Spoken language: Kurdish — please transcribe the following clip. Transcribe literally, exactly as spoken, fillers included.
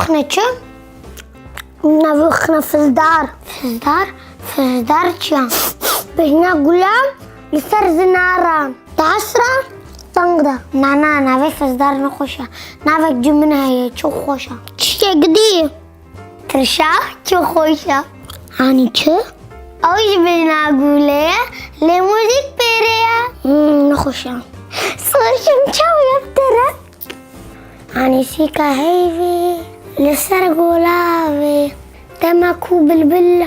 Ne çi? Navê xwe ne fizdar. Fizdar? Fizdar çi ya? Bêhna gula li ser zinaran. Di esra teng de. Na, na, navê fizdar ne xweş e. Navek ji min heye, çok xweş e. Çiçek dî. Tirşa çok xweş e. Anî çi? Ew ji bêhna gulê ye, lê muzîk pêrê ye. Hmm, ne xweş e. Saçim çawa ye bi te re? Anî sîka heyvê li ser golavê. Dema ku bilbil